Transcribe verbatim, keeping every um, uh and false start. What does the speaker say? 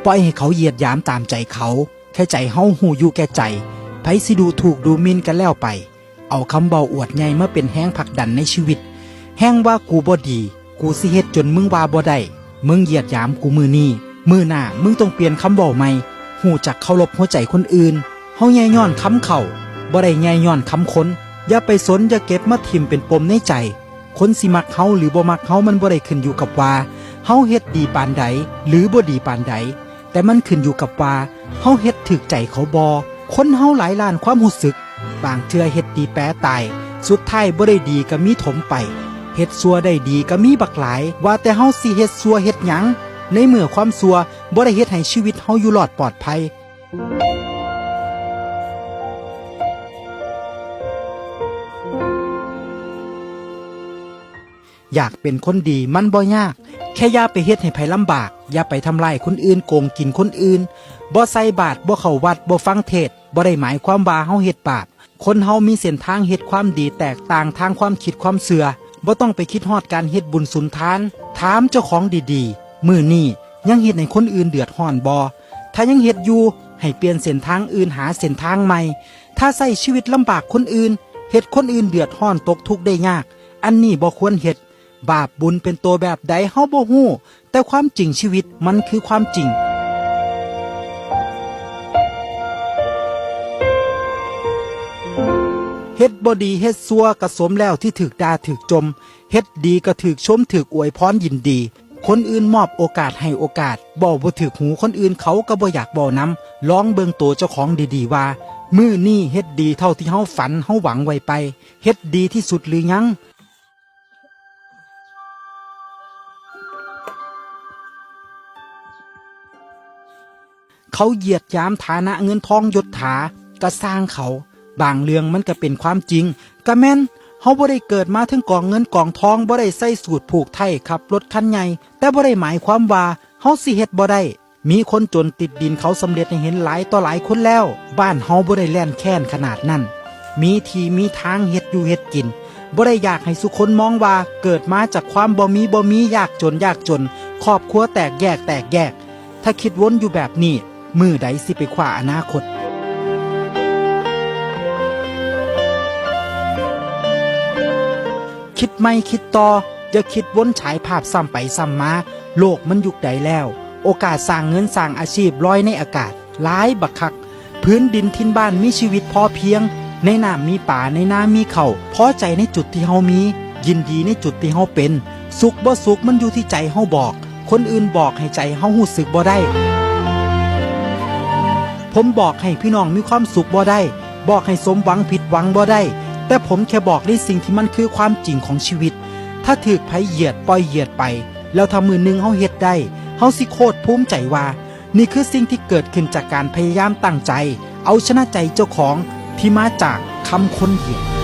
ปล่อยให้เขาเหยียดหยามตามใจเขา แค่ใจเฮาฮู้อยู่แก่ใจ ไผสิดูถูกดูหมิ่นก็แล้วไป เอาคำเว้าอวดใหญ่มาเป็นแฮงผลักดันในชีวิต แฮงว่ากูบ่ดี กูสิเฮ็ดจนมึงว่าบ่ได้ มึงเหยียดหยามกูมื้อนี้ มื้อหน้ามึงต้องเปลี่ยนคำเว้าใหม่ ฮู้จักเคารพหัวใจคนอื่น เฮาแย่ย้อนคำเขา บ่ได้แย่ย้อนคำคน อย่าไปสน อย่าเก็บมาถิ่มเป็นปมในใจ คนสิมักเฮาหรือบ่มักเฮามันบ่ได้ขึ้นอยู่กับว่า เฮาเฮ็ดดีปานใด หรือบ่ดีปานใด แต่มันขึ้นอยู่กับว่า เฮาเฮ็ดถูกใจเขาบ่ คนเฮาหลายล้านความรู้สึก บางเทื่อเฮ็ดดีแปรตาย สุดท้ายบ่ได้ดีก็มีถมไป เฮ็ดชั่วได้ดีก็มีบักหลาย ว่าแต่เฮาสิเฮ็ดชั่วเฮ็ดหยัง ในเมื่อความชั่วบ่ได้เฮ็ดให้ชีวิตเฮาอยู่รอดปลอดภัย อยากเป็นคนดีมันบ่ยาก แค่อย่าไปเฮ็ดให้ไผลำบาก อย่าไปทำร้ายคนอื่น โกงกินคนอื่น บ่ใส่บาตร บ่เข้าวัด บ่ฟังเทศน์ บ่ได้หมายความว่าเฮาเฮ็ดบาป คนเฮามีเส้นทางเฮ็ดความดีแตกต่างทางความคิดความเชื่อ บ่ต้องไปคิดฮอดการเฮ็ดบุญสุนทาน ถามเจ้าของดีๆ มื้อนี้ยังเฮ็ดให้คนอื่นเดือดร้อนบ่ ถ้ายังเฮ็ดอยู่ ให้เปลี่ยนเส้นทางอื่น หาเส้นทางใหม่ ถ้าใช้ชีวิตลำบากคนอื่น เฮ็ดคนอื่นเดือดร้อนตกทุกข์ได้ยาก อันนี้บ่ควรเฮ็ด บาปบุญเป็นตัวแบบใดเฮาบ่ฮู้ แต่ความจริงชีวิตมันคือความจริง เฮ็ดบ่ดีเฮ็ดชั่วก็สมแล้วที่ถูกด่าถูกจ่ม เฮ็ดดีก็ถูกชมถูกอวยพรยินดี คนอื่นมอบโอกาสให้โอกาส เว้าบ่ถูกหูคนอื่นเขาก็บ่อยากเว้านำ ลองเบิ่งตัวเจ้าของดีๆ ว่า มื้อนี้เฮ็ดดีเท่าที่เฮาฝันเฮาหวังไว้ไป เฮ็ดดีที่สุดหรือยัง เขาเหยียดหยามฐานะเงินทองยศถา ก็ซ่างเขา บางเรื่องมันก็เป็นความจริง ก็แม่น เฮาบ่ได้เกิดมาถึงกองเงินกองทอง บ่ได้ใส่สูทผูกไท ขับรถคันใหญ่ แต่บ่ได้หมายความว่าเฮาสิเฮ็ดบ่ได้ มีคนจนติดดินเขาสำเร็จให้เห็นหลายต่อหลายคนแล้ว บ้านเฮาบ่ได้แล่นแค้นขนาดนั้น มีที่มีทางเฮ็ดอยู่เฮ็ดกิน บ่ได้อยากให้ซุคนมองว่าเกิดมาจากความบ่มีบ่มี ยากจนยากจน ครอบครัวแตกแยกแตกแยก ถ้าคิดวนอยู่แบบนี้ มื้อใดสิไปคว้าอนาคต คิดใหม่คิดต่อ อย่าคิดวนฉายภาพซ้ำไปซ้ำมา โลกมันยุคใดแล้ว โอกาสสร้างเงินสร้างอาชีพลอยในอากาศ หลายบักคัก พื้นดินถิ่นบ้านมีชีวิตพอเพียง ในน้ำมีปลา ในนามีข้าว พอใจในจุดที่เฮามี ยินดีในจุดที่เฮาเป็น สุขบ่สุขมันอยู่ที่ใจเฮาบอก คนอื่นบอกให้ใจเฮารู้สึกบ่ได้ ผมบอกให้พี่น้องมีความสุขบ่ได้ บอกให้สมหวังผิดหวังบ่ได้ แต่ผมแค่บอกในสิ่งที่มันคือความจริงของชีวิต ถ้าถูกไผเหยียด ปล่อยเหยียดไป แล้วถ้ามื้อหนึ่งเฮาเฮ็ดได้ เฮาสิโคตรภูมิใจว่า นี่คือสิ่งที่เกิดขึ้นจากการพยายามตั้งใจ เอาชนะใจเจ้าของที่มาจากคำคนเหยียด